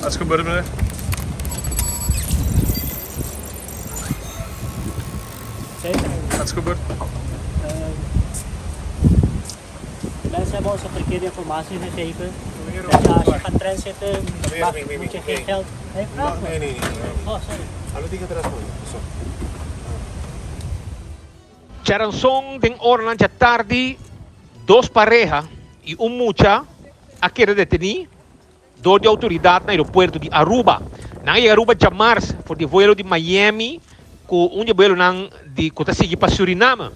Wat is gebeurd, meneer? Wat is gebeurd? Mensen hebben ons een verkeerde informatie gegeven. Dat je als je gaat transitten, moet je geen geld... Nee, vraag me. Nee, nee, nee. Oh, sorry. Alo diga atrás, so. Charanson den oranan djatardi dos pareha y un mucha a keda deteni dor di autoridad na aeropuerto di Aruba. Nan a yega Aruba djamars for di vuelo di Miami cu un di e vuelonan di cu ta sigui pa Suriname.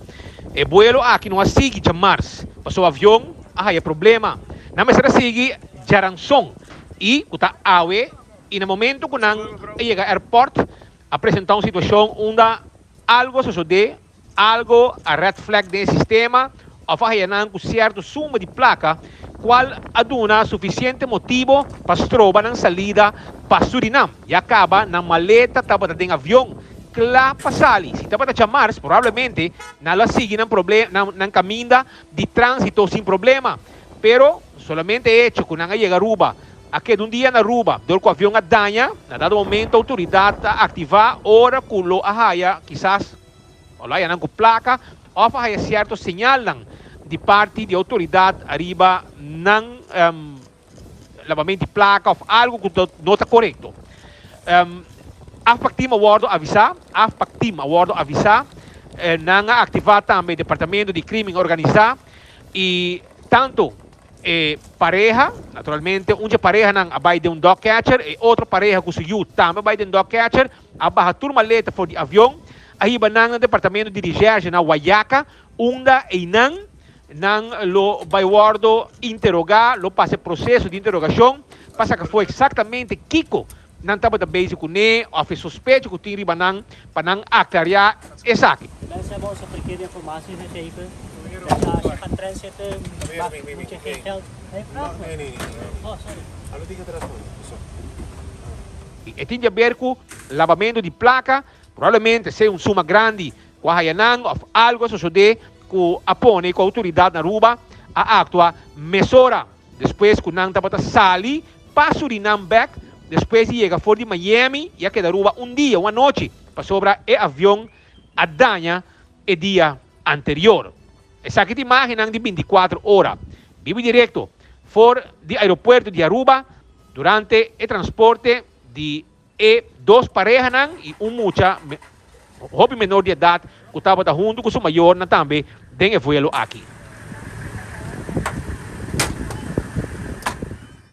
E vuelo aki no a sigui djamars pasobra avion a haya problema. Nan mester a sigui djaranson y cu ta awe y na momento cu nan a yega airport a presenta un situacion unda Algo a sosodé, algo a red flag den e sistema of a haya nan cu cierto suma di placa cual a duna suficiente motibo pa stroba nan salida pa Surinam. Ya caba nan maleta tabata den avion cla pa sali. Si tabata djamars probablemente nan lo a sigui nan nan caminda di transito sin problema. Pero solamente e hecho cu nan a yega Aruba A keda un dia na Aruba dor cu avion a daña. Na dado momento autoridad a activa ora cu lo a haya kisas o lo haya nan cu placa of a haya cierto señalnan di parti di autoridad ariba nan labamento di placa of algo cu no ta corecto. Afpak team a wordo avisa, Afpak team a wordo avisa. Nan a activa tambe departamento di crimen organisa y tanto E pareha, naturalmente un dje parehanan a bai den un dog catcher, e otro pareha ku su yu tambe a bai den dog catcher, a baha tur maleta for di avion, a hiba nan na departamento di recherche na Guayaca, unda einan nan lo bai wordo interogá, lo pasa e proseso di interogashon pa saka afó eksaktamente kiko nan tabata bezig kuné òf e sospecho ku tin riba nan pa nan aklariá esaki. Mensen hebben ons een verkeerde informatie gegeven. Dat je als je gaat transitten, mag, moet je geen geld. Nee, vraag me. Nee, nee, nee. Oh, sorry. E tin di haber ku labamentu di plaka, probablemente sea un suma grandi ku a haya nan òf algu a sosodé ku a pone ku outoridat na Aruba a aktua mesora. Despues ku nan tabata sali pa Surinam bek despues di yega for di Miami i a keda Aruba un dia, un anochi, pasobra e avion a daña e dia anterior. Esaki ta imagennan di bintikuater ora bibu direkto for di aeropuerto di Aruba durante e transporte di e dos parehanan i un mucha hopi menor di edat ku tabata huntu ku su mayornan tambe den e vuelo aki.